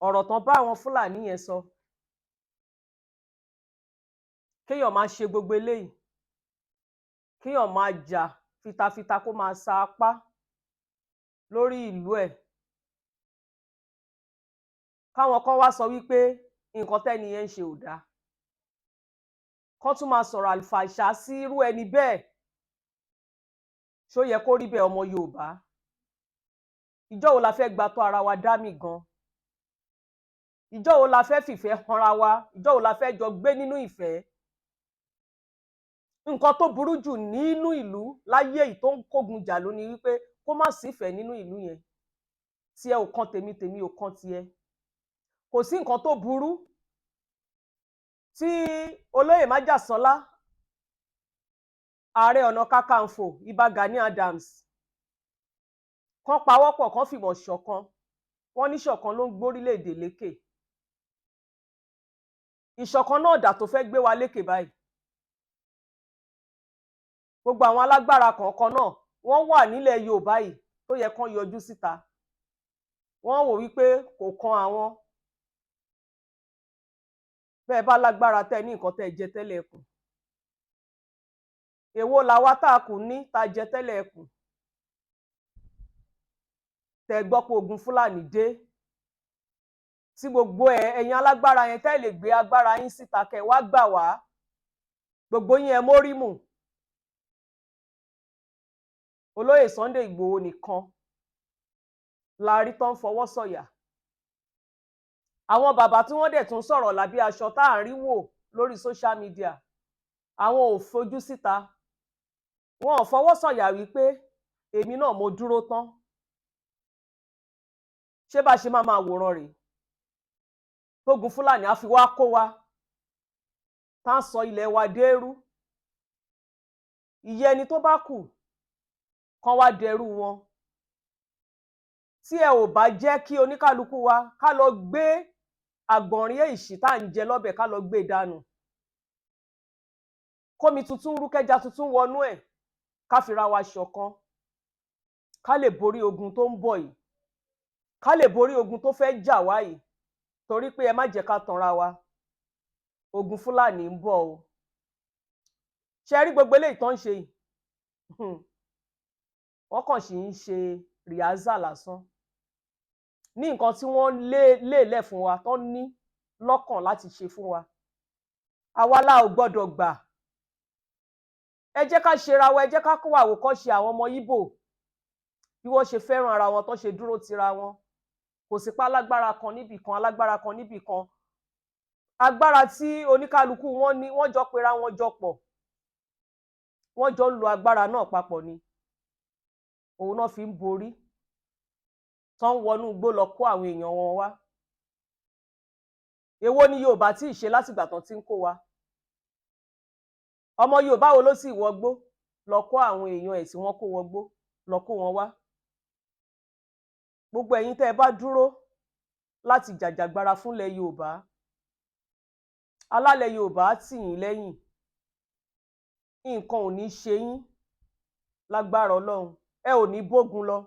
ọ̀rọ̀ tán bá àwọn Fúlàní yẹn sọ? Kéèyàn máa ṣe gbogbo eléyìí, kéèyàn máa jà fitafita, kó máa sa apá lórí ìlú ẹ̀, káwọn kan wá sọ wípé nǹkan tẹ́ni yẹn ń ṣe ò dáa, kán tún máa sọ̀rọ̀ àlùfàǹṣá sí irú ẹni bẹ́ẹ̀, ṣó yẹ kó rí bẹ́ẹ̀? Ọmọ Yorùbá, ìjọ́ wo la fẹ́ gba tó ara wa dá mì gan? Ìjọ́ wo la fẹ́ fìfẹ́ hanra wa? Ìjọ́ wo la fẹ́ jọ gbé nínú ìfẹ́? Nǹkan tó burú jù nínú ìlú láyé yìí tó ń kógun jà ló ní wípé kó má sífẹ̀ẹ́ nínú ìlú yẹn. Tiẹ̀ ò kan tèmi, tèmi ò kan tiẹ̀. Kò sí nǹkan tó burú tí olóyè májàsọ́lá. Ààrẹ Ọ̀nà Kakanfò Ìbà Gani Adams kán pawọ́pọ̀, kán fìmọ̀ ṣọ̀kan. Wọ́n ní ṣọ̀kan ló ń gbórílẹ̀-èdè lékè. Ìṣọ̀kan náà dà tó fẹ́ gbé wa lékè báyìí? Gbogbo àwọn alágbára kọ̀ọ̀kan náà, wọ́n wà nílẹ̀ Yorùbá yìí tó yẹ kán yọjú síta. Wọ́n wò wípé kò kan àwọn. Bẹ́ẹ̀ bá lágbára, tẹ́ ní nǹkan tẹ́ ẹ jẹ tẹ́lẹ̀ ẹkùn, èwo làwa tá a kù ní tá a jẹ tẹ́lẹ̀ ẹkùn? Tẹ́ gbọ́ pé ogun Fúlàní dé, tí gbogbo ẹ ẹ̀yin alágbára yẹn tẹ́ lè gbé agbára yín síta kẹ́ wá gbà wá, gbogbo yín ẹ mórí mù. Olóyè Sunday Ìgbòho nìkan la rí tó ń fọwọ́ sọ̀yà. Àwọn bàbá tí wọ́n dẹ̀ tún sọ̀rọ̀ lábẹ́ aṣọ tá à ń rí wò lórí social media, àwọn ò fojú síta, wọn ò fọwọ́ sọ̀yà wípé èmi náà mo dúró tán. Ṣé bá ṣe máa máa wòran rèé tógun Fúlàní á fi wá kó wa, tá a sọ ilẹ̀ wa dẹ́rú? Ìyẹn ẹni tó bá kù kán wá dẹrú wọn. Tí ẹ ò bá jẹ́ kí oníkálukú wa ká lọ gbé àgbọ̀nrín èṣì tá à ń jẹ lọ́bẹ̀, ká lọ gbé e dànù, kómi tuntun rú, kẹja tuntun wọnú ẹ̀, ká fira wa ṣọ̀kan, ká lè borí ogun tó ń bọ̀ yìí, ká lè borí ogun tó fẹ́ jà wá yìí. Torí pé ẹ má jẹ́ ká tanra wa, ogun Fúlàní ń bọ̀ o. Ṣe rí gbogbo eléyìí tó ń ṣe yìí, wọ́n kàn sì ń ṣe rehearsal lásán ní nǹkan tí wọ́n lé lélẹ̀ fún wa, tó ní lọ́kàn láti ṣe fún wa. Àwa la ò gbọ́dọ̀ gbà. Ẹ jẹ́ ká ṣera wa, ẹ jẹ́ ká kó àwòkọ́ṣe àwọn ọmọ Ìgbò, bí wọ́n ṣe fẹ́ràn ara wọn, tó ṣe dúró tira wọn. Kò sí pa alágbára kan níbì kan, alágbára kan níbì kan. Agbára tí oníkálukú wọn ní, wọ́n jọ pera wọn jọ pọ̀, wọ́n jọ ń lo agbára náà papọ̀ ni. Òun náà fi ń borí, tán ń wọnú igbó lọ kó àwọn èèyàn wọn wá. Èwo ni Yorùbá tí ì ṣe látìgbà tán ti ń kó wa? Ọmọ Yorùbá wo ló sì wọgbó lọ kó àwọn èèyàn ẹ̀ tí wọ́n kó wọgbó lọ kó wọn wá? Gbogbo ẹ̀yin tẹ́ ẹ bá dúró láti jàjàgbara fúnlẹ̀ Yorùbá, alálẹ̀ Yorùbá á tì yín lẹ́yìn. Nǹkan ò ní ṣe yín lágbára Ọlọ́run. Ẹ ò ní bógun lọ.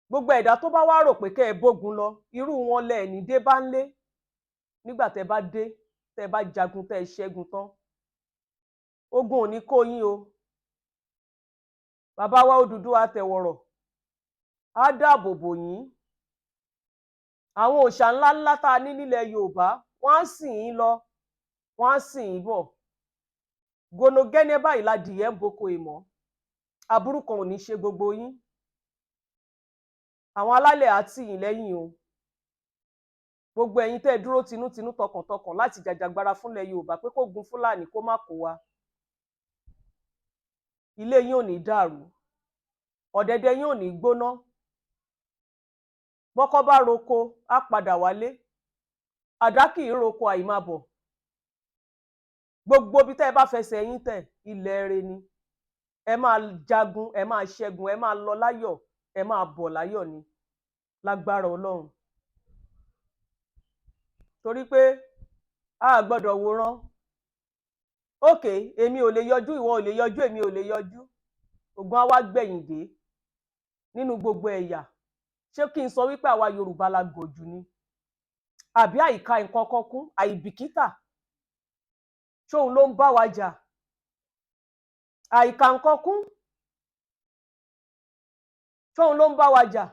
Gbogbo ẹ̀dá tó bá wá rò pé kẹ́ ẹ bógun lọ, irú wọn lẹ ní dé bá ń lé nígbà tẹ́ bá dé, tẹ́ bá jagun, tẹ́ ẹ ṣẹ́gun tán. Ogun ò ní kó yín o. Bàbá wa Odùduwà tẹ̀wọ̀rọ̀ á dáàbò bò yín. Àwọn òòṣà ńláńlá tá a ní nílẹ̀ Yorùbá, wọ́n á sìn yín lọ, wọ́n á sìn yín bọ̀. Gonogẹ́nẹ́ báyìí ladìyẹ ń boko ìmọ̀. Aburú kan ò ní ṣe gbogbo yín. Àwọn alálẹ̀ á tì yín lẹ́yìn o. Gbogbo ẹ̀yin tẹ́ ẹ dúró tinútinú, tọkàntọkàn láti jàjàgbara fúnlẹ̀ Yorùbá pé kó gun Fúlàní kó má kó wa, ilé yín ò ní dàrú, ọ̀dẹ̀dẹ̀ yín ò ní gbóná. Bọ́kọ́ bá roko, á padà wálé. Àdá kì í roko àìmábọ̀. Gbogbo ibi tẹ́ ẹ bá fẹsẹ̀ yín tẹ̀, ilẹ̀ rẹ ni. Ẹ máa jagun, ẹ máa ṣẹ́gun, ẹ máa lọ láyọ̀, ẹ máa bọ̀ láyọ̀ ni lágbára Ọlọ́run. Torí pé a gbọ́dọ̀ wòran. Ókè, èmi ò lè yọjú, ìwọ ò lè yọjú, èmi ò lè yọjú, ògùn á wá gbẹ̀yìn dé nínú gbogbo ẹ̀yà. Ṣé kí n sọ wípé àwa Yorùbá la gọ̀ jù ni, àbí àìka nǹkan kan kún, àìbìkítà, ṣóun ló ń bá wa jà? Àìka nǹkan kún, ṣóun ló ń bá wa jà?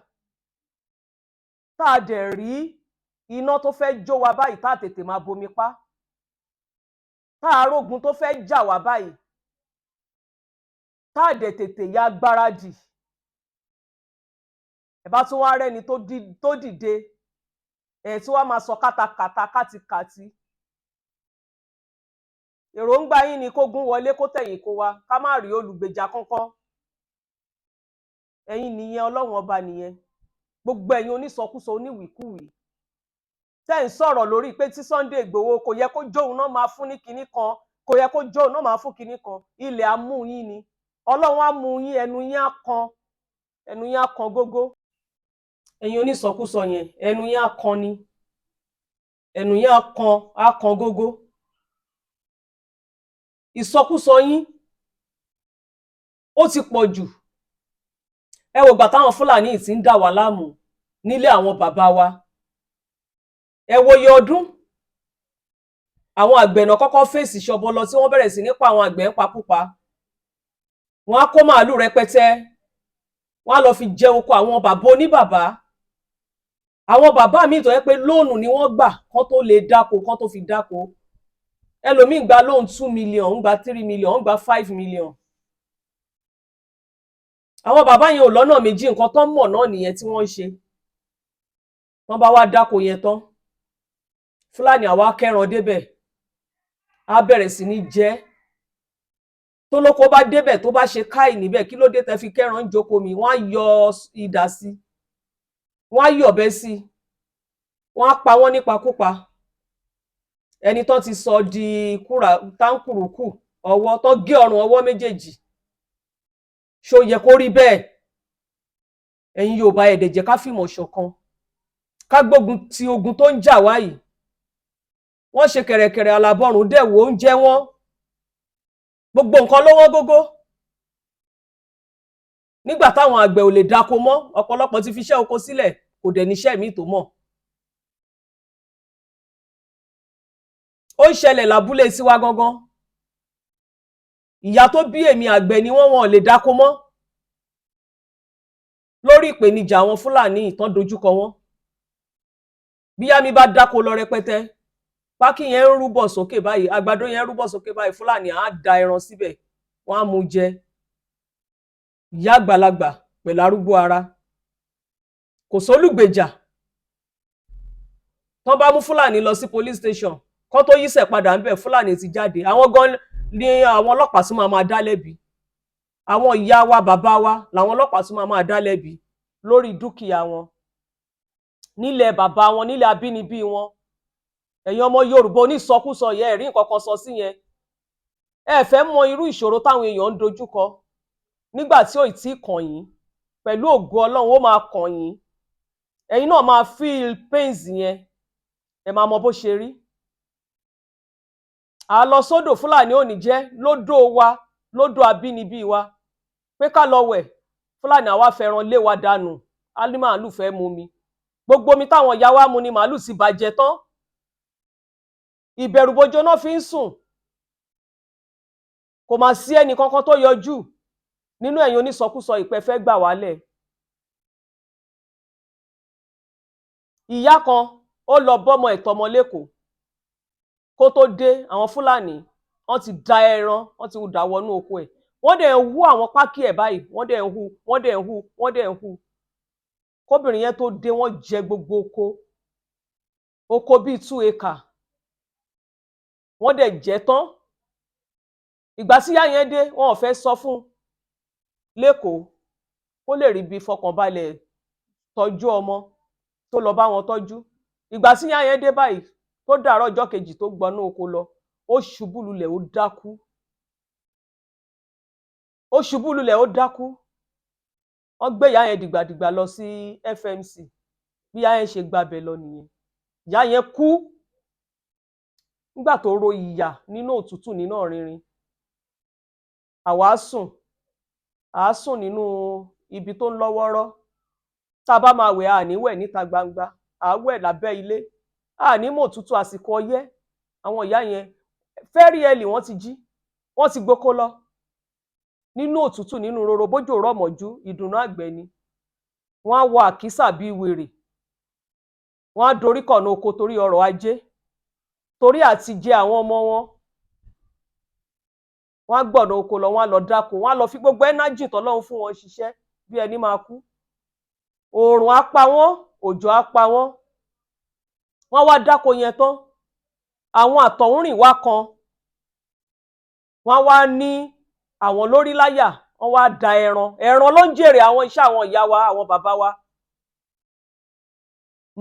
Tá a dẹ̀ rí iná tó fẹ́ jó wa báyìí, tá a tètè máa bomi pa. Tá a rógun tó fẹ́ jà wá báyìí, tá a dẹ̀ tètè ya gbáradì. Ẹ bá tún wá rẹ́ni tó dìde ẹ̀, tí wàá máa sọ kátàkàtà, kátikàti. Èròǹgbà yín ni kógun wọlé, kó tẹ̀yìn kó wa, ká má rí olùgbèjà kankan. Ẹ̀yin nìyẹn, Ọlọ́run Ọba nìyẹn. Gbogbo ẹ̀yin onísọkúsọ, oníwìkúwìí tẹ́ ń sọ̀rọ̀ lórí pé tí Sunday Ìgbòho kò yẹ kó jóun náà máa fún ní kinní kan. Kò yẹ kó jó náà máa fún kinní kan. Ilẹ̀ á mú yín ni, Ọlọ́run á mú yín, ẹnu yín á kan, ẹnu yín á kan gógó. Ẹ̀yin onísọkúsọ yẹn, ẹnu yín á kan ni, ẹnu yín á kan, á kan gógó. Ìsọkúsọ yín ó ti pọ̀ jù. Ẹ wò gbà táwọn Fúlàní yìí ti ń dà wá láàmú nílé àwọn bàbá wa. Ẹ wo iye ọdún àwọn àgbẹ̀ náà kọ́kọ́ fèsì ṣọbọlọ tí wọ́n bẹ̀rẹ̀ sí ní pa àwọn àgbẹ̀ ń pakúpa. Wọ́n á kó màálù rẹpẹtẹ, wọ́n á lọ fi jẹ oko àwọn bàbá oníbàbá, àwọn bàbá míì tó yẹ pé loan ni wọ́n gbà kán tó lè dáko, kán tó fi dáko. Ẹlòmíì gba loan 2 million, ń gba 3 million, ń gba 5 million. Àwọn bàbá yẹn ò lọ́nà méjì, nǹkan tó ń mọ̀ náà nìyẹn tí wọ́n ń ṣe. Wọ́n bá wá dáko yẹn tán, Fúlàní àwa kẹran débẹ̀, á bẹ̀rẹ̀ sí ní jẹ. Tó lóko bá débẹ̀, tó bá ṣe káì níbẹ̀, kí ló dé tẹ́ fi kẹran ń jókòó mi? Wọ́n á yọ idà sí, wọ́n á yọ̀bẹ sí, wọ́n á pa wọ́n nípakúpa. Ẹni tó ti sọ di kúrà táǹkùrùkù, ọwọ́ tó gé, ọrùn ọwọ́ méjèèjì, ṣó yẹ kó rí bẹ́ẹ̀? Ẹ̀yin Yorùbá, ẹ dẹ̀ jẹ́ ká fìmọ̀ ṣọ̀kan, ká gbógun ti ogun tó ń jà wá yìí. Wọ́n ṣe kẹ̀rẹ̀kẹ̀rẹ̀ alábọ̀rùn dẹ̀ wò oúnjẹ wọn, gbogbo nǹkan ló wọ́n gógó. Nígbà táwọn àgbẹ̀ ò lè dáko mọ́, ọ̀pọ̀lọpọ̀ ti fi iṣẹ́ oko sílẹ̀, kò dẹ̀ níṣẹ́ míì tó mọ̀. Ó ń ṣẹlẹ̀ lábúlé tiwa gangan. Ìyá tó bí èmi, àgbẹ̀ ni wọ́n, wọn ò lè dáko mọ́ lórí ìpèníjà àwọn Fúlàní ìtàn dojúkọ wọn. Bíyá mi bá dáko lọ rẹpẹtẹ, pákí yẹn ń rúbọ̀ sókè báyìí, àgbàdo yẹn ń rúbọ̀ sókè báyìí, Fúlàní á da ẹran síbẹ̀, wọ́n á mú jẹ. Ìyá àgbàlagbà pẹ̀lú arúgbó ara, kò sólùgbèjà. Tán bá mú Fúlàní lọ sí police station, kán tó yíṣẹ̀ padà ń bẹ̀, Fúlàní ti jáde. Àwọn gan ni àwọn ọlọ́pàá tún máa máa dá lẹ́bi. Àwọn ìyá wa, bàbá wa làwọn ọlọ́pàá tún máa máa dá lẹ́bi lórí dúkìá wọn, nílẹ̀ bàbá wọn, nílẹ̀ abínibí wọn. Ẹ̀yin ọmọ Yorùbá onísọkúsọ yẹn, ẹ̀rí nǹkan kan sọ sí yẹn. Ẹ fẹ́ mọ irú ìṣòro táwọn èèyàn ń dojúkọ nígbà tí ò tí kàn yín. Pẹ̀lú ògo Ọlọ́run, ó máa kàn yín, ẹ̀yin náà máa feel pains yẹn, ẹ máa mọ bó ṣe rí. À lọ sódò, Fúlàní ò ní jẹ́ lódò wa, lódò abínibí wa, pé ká lọ wẹ̀. Fúlàní àwa fẹ́ràn lé wa dànù, á ní màálù fẹ́ mu mi. Gbogbo omi táwọn ìyá wa mu ni màálù ti bàjẹ́ tán. Ìbẹ̀rùbojo náà fi ń sùn. Kò mà sí ẹnì kankan tó yọjú nínú ẹ̀yin onísọkúsọ ìpẹ́ fẹ́ gbà wálẹ̀. Ìyá kan ó lọ bọ́mọ ẹ̀tọ́mọ lẹ́kọ̀ọ́. Kó tó dé, àwọn Fúlàní wọ́n ti da ẹran, wọ́n ti dà wọnú oko ẹ̀. Wọ́n dẹ̀ ń hú àwọn pákí ẹ̀ báyìí, wọ́n dẹ̀ ń hú, wọ́n dẹ̀ ń hú, wọ́n dẹ̀ ń hú. Kóbìnrin yẹn tó dé, wọ́n jẹ gbogbo oko, oko bíi 2 acre, wọ́n dẹ̀ jẹ tán. Ìgbà tí ìyá yẹn dé, wọn ò fẹ́ sọ fún lẹ́kọ̀ọ́ kó lè rí bí fọkànbalẹ̀ tọ́jú ọmọ tó lọ bá wọn tọ́jú. Ìgbà tí ìyá yẹn dé báyìí, tó dàárọ̀ ọjọ́ kejì tó gbọnú oko lọ, ó ṣubú lulẹ̀, ó dákú. Ó ṣubú lulẹ̀, ó dákú. Wọ́n gbé ìyá yẹn dìgbàdìgbà lọ sí FMC. Bí ìyá yẹn ṣe gbabẹ̀ lọ nìyẹn. Ìyá yẹn kú nígbà tó ro ìyà nínú òtútù, nínú ọ̀rinrin. Àwa sùn, à á sùn nínú ibi tó ń lọ́wọ́rọ́. Tá a bá máa wẹ̀, à ní wẹ̀ níta gbangba, à á wẹ̀ lábẹ́ ilé. À ní mọ̀ òtútù àsìkò ọyẹ́. Àwọn ìyá yẹn, very early wọ́n ti jí, wọ́n ti gboko lọ nínú òtútù, nínú roro. Bójò rọ̀ mọ́jú, ìdùnnú àgbẹ̀ ni. Wọ́n á wọ àkísà bíi wèrè, wọ́n á dorí kọ̀nà oko torí ọrọ̀ ajé, torí àti jẹ àwọn ọmọ wọn. Wọ́n á gbọ̀nà oko lọ, wọ́n á lọ dáko, wọ́n á lọ fi gbogbo energy tọ́lọ́run fún wọn ṣiṣẹ́ bí ẹni máa kú. Oòrùn á pa wọ́n, òjò á pa wọ́n. Wọ́n wá dáko yẹn tán, àwọn àtọ̀húnrìnwá kan wọ́n wá ní àwọn lórí láyà, wọ́n wá da ẹran. Ẹran ló ń jèrè àwọn iṣẹ́ àwọn ìyá wa, àwọn bàbá wa.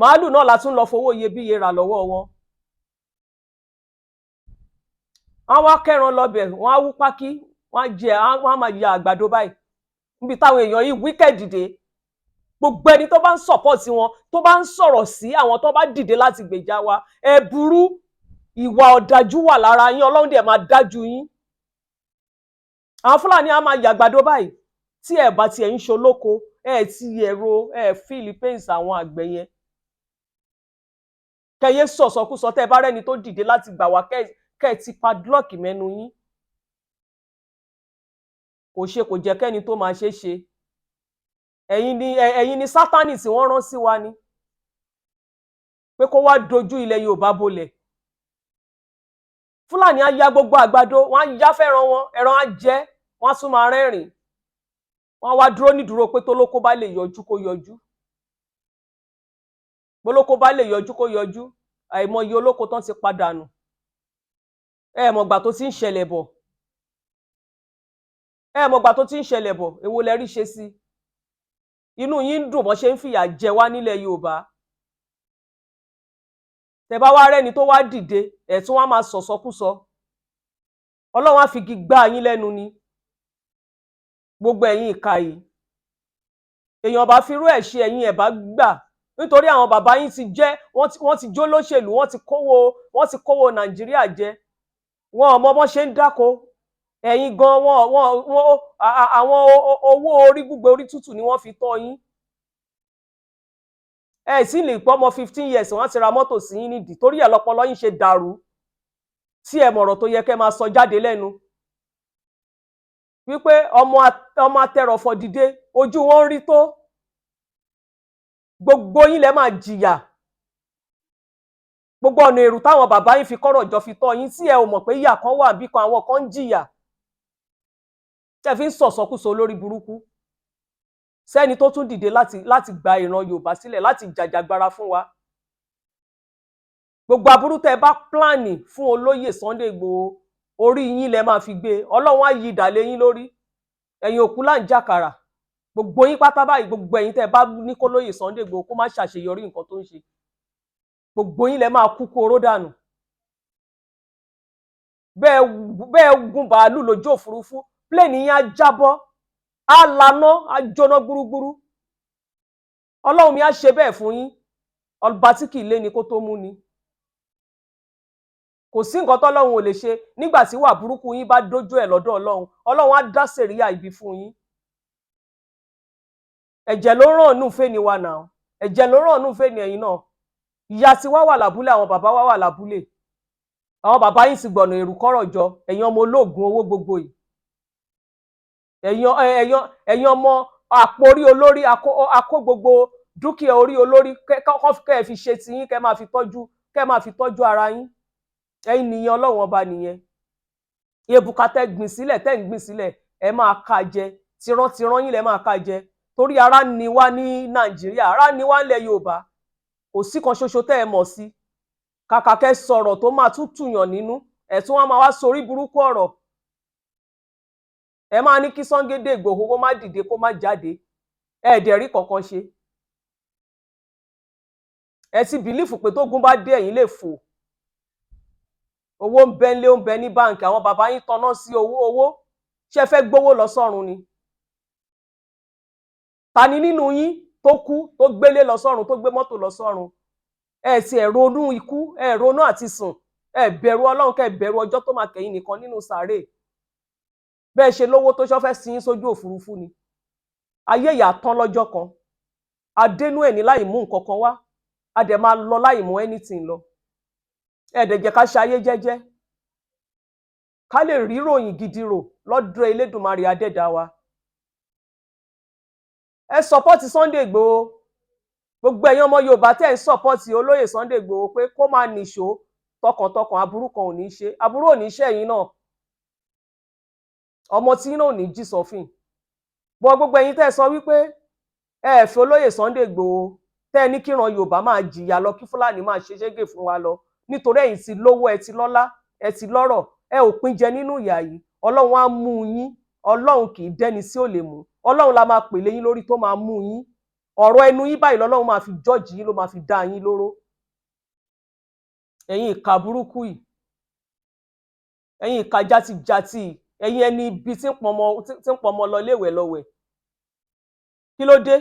Màálù náà la tún lọ fowó iyebíye rà lọ́wọ́ wọn. Wọ́n wá kẹ́ran lọ́bẹ̀, wọ́n á wú pákí, wọ́n á jẹ, wọ́n á máa ya àgbàdo báyìí níbi táwọn èèyàn yìí wicked dìde. Gbogbo ẹni tó bá ń support wọn, tó bá ń sọ̀rọ̀ sí àwọn tó bá dìde láti gbèjà wa, ẹ burú, ìwà ọ̀dájú wà lára yín. Ọlọ́run dẹ̀ máa dájú yín. Àwọn Fúlàní á máa yàgbàdo báyìí. Tí ẹ bá tiẹ̀ ń ṣolóko, ẹ ti ẹ̀rọ ẹ feel pains àwọn àgbẹ̀ yẹn. Kẹyẹ sọ̀sọkúsọ. Tẹ́ ẹ bá rẹ́ni tó dìde láti gbà wá, kẹ́ ẹ ti padlock mẹ́nu yín. Kò ṣe, kò jẹ́ kẹ́ni tó máa ṣe é ṣe. Ẹ̀yin ni Sátánì tí wọ́n rán sí wa ni pé kó wá dojú ilẹ̀ Yorùbá bolẹ̀. Fúlàní á ya gbogbo àgbàdo, wọn á yá fẹ́ràn wọn, ẹran á jẹ, wọn á tún máa rẹ́rìn. Wọn á wá dúró nídúró pé tólókó bá lè yọjú, kó yọjú. Bólókó bá lè yọjú, kó yọjú. Àìmọye olóko tán ti padànù. Ẹ mọ̀gbà tó ti ń ṣẹlẹ̀ bọ̀, ẹ mọ̀gbà tó ti ń ṣẹlẹ̀ bọ̀. Èwo lẹ rí ṣe sí? Inú yín ń dùn bọ́n ṣe ń fìyà jẹ wá nílẹ̀ Yorùbá. Tẹ bá wá rẹ́ni tó wá dìde, ẹ̀ tún wá máa sọ̀sọ́kúsọ. Ọlọ́run á fi igi gbá yín lẹ́nu ni, gbogbo ẹ̀yin ìka yìí. Èèyàn bá firú ẹ̀ ṣe ẹ̀yin, ẹ̀ bá gbà, nítorí àwọn bàbá yín ti jẹ́, wọ́n ti jó lóṣèlú, wọ́n ti kówó Nàìjíríà jẹ. Wọn ò mọ bọ́n ṣe ń dáko. Ẹ̀yin gan, wọn wọn wọn àwọn owó orí gbígbẹ, orí tútù ni wọ́n fi tọ́ yín. Ẹ sì lè pọ́ ọmọ 15 years, wọ́n ti ra mọ́tò sí yín nídìí. Torí ẹ̀ lọ́pọlọ yín ṣe dàrú, tí ẹ mọ̀rọ̀ tó yẹ kẹ́ máa sọ jáde lẹ́nu wípé ọmọ atẹrọ̀fọ̀ dìde, ojú wọn ń rí tó. Gbogbo yín lẹ máa jìyà. Gbogbo ọ̀nà èrú táwọn bàbá yín fi kọ́rọ̀ jọ fi tọ́ yín, tí ẹ ò mọ̀ pé ìyà kan wà bí kan, àwọn kan ń jìyà, tẹ́ fi ń sọ̀sọ́kúsọ lórí burúkú sẹ́ni tó tún dìde láti gba ìran Yorùbá sílẹ̀, láti jàjàgbara fún wa. Gbogbo aburú tẹ́ ẹ bá plan fún olóyè Sunday Igboho, orí yín lẹ máa fi gbé. Ọlọ́run á yí ìdàlẹ́ yín lórí. Ẹ̀yin òkú là ń jàkàrà, gbogbo yín pátá báyìí. Gbogbo ẹ̀yin tẹ́ ẹ bá ní kólóyè Sunday Igboho kó má ṣàṣeyọrí nǹkan tó ń ṣe, gbogbo yín lẹ máa kú kú oró dànù. Bẹ́ẹ̀ bẹ́ẹ̀ gun bàálù lójú òfurufú, plane yín á jábọ́, á laná, á jóná gbúrúgbúrú. Ọlọ́run mi á ṣe bẹ́ẹ̀ fún yín. Ọba tí kì í lé ni kó tó mú ni, kò sí nǹkan tọ́lọ́run ò lè ṣe. Nígbà tí wà burúkú yín bá dójú ẹ̀ lọ́dọ̀ Ọlọ́run, Ọlọ́run á dá sẹ̀ríyà ibi fún yín. Ẹ̀jẹ̀ ló ràn nù fẹ́ni wa náà, ẹ̀jẹ̀ ló ràn nù fẹ́ni ẹ̀yin náà. Ìyá tí wá wà lábúlé, àwọn bàbá wa wà lábúlé, àwọn bàbá yín ti gbọ̀nà èrú kọ́rọ̀ jọ. Ẹ̀yin ọmọ olóògùn owó gbogbo yìí, ẹ̀yin ọmọ àpòrí olórí, akó gbogbo dúkìá orí olórí kẹ́ ẹ fi ṣe tiyín, kẹ́ ẹ máa fi tọ́jú ara yín. Ẹ̀yin nìyẹn, Ọlọ́run ọba nìyẹn. Èbùkà tẹ́ gbìn sílẹ̀, tẹ́ ń gbìn sílẹ̀, ẹ máa ká jẹ. Tìrantìran yín lẹ máa ká jẹ, torí ara ni wá ní Nàìjíríà, ara ni wá nílẹ̀ Yorùbá. Kò sí kan ṣoṣo tẹ́ ẹ mọ̀ sí. Kàkà kẹ́ sọ̀rọ̀ tó máa tún tùyàn nínú, ẹ̀ tún wá máa wá sorí burúkú ọ̀rọ̀. Ẹ máa ní kí Sunday Igboho kó má dìde, kó má jáde. Ẹ dẹ̀ rí kankan ṣe. Ẹ ti believe pé tógun bá dé, ẹ̀yin lè fò. Owó ń bẹ nílé, ó ń bẹ ní báǹkì. Àwọn bàbá yín tanná sí owó. Owó ṣé ẹ fẹ́ gbówó lọ sọ́run ni? Ta ni nínú yín tó kú tó gbélé lọ sọ́run, tó gbé mọ́tò lọ sọ́run? Ẹ ti ẹ̀ ronú ikú, ẹ ronú àti sùn, ẹ bẹ̀rù Ọlọ́run, kẹ́ ẹ bẹ̀rù ọjọ́ tó máa kẹ́yìn nìkan nínú sàárè. Bẹ́ẹ̀ ṣe lówó tó, ṣọ́ fẹ́ sin yín sójú òfurufú ni? Ayé ìyá tán lọ́jọ́ kan. Adénú ẹ̀ ní láì mú nǹkan kan wá, a dẹ̀ máa lọ láì mú anything lọ. Ẹ dẹ̀ jẹ́ ká ṣe ayé jẹ́jẹ́, ká lè rí ròyìn gidi rò lọ́dọ̀ Elédùmarè adẹ́dàá wa. Ẹ support Sunday Igboho. Gbogbo ẹ̀yin ọmọ Yorùbá tẹ́ ń support olóyè Sunday Igboho pé kó máa nìṣó tọkàntọkàn, aburú kan ò ní í ṣe, aburú ò ní í ṣe ẹ̀yin náà, ọmọ tí náà ò ní jí sọ́fìn bọ́. Gbogbo ẹ̀yin tẹ́ ẹ sọ wípé ẹ ẹ̀ fẹ́ olóyè Sunday Igboho, tẹ́ ẹ ní kíran Yorùbá máa jìyà lọ, kí Fúlàní máa ṣe ṣégè fún wa lọ, nítorí ẹ̀yin ti lówó, ẹ ti lọ́lá, ẹ ti lọ́rọ̀, ẹ ò pín jẹ nínú ìyà yìí. Ọlọ́run á mú yín. Ọlọ́run kì í dẹ́ni sí ò lè mú. Ọlọ́run la máa pè léyín lórí tó máa mú yín. Ọ̀rọ̀ ẹnu yín báyìí lọ́lọ́run máa fi jọ́ọ̀jì yín, ló máa fi dá yín lóró, ẹ̀yin ìka burúkú yìí. Ẹ̀yin ìka játijàti, ẹ̀yin ẹni ibi tí ń pọnmọ lọ léèwẹ̀ lọ́wẹ̀, kí ló dé?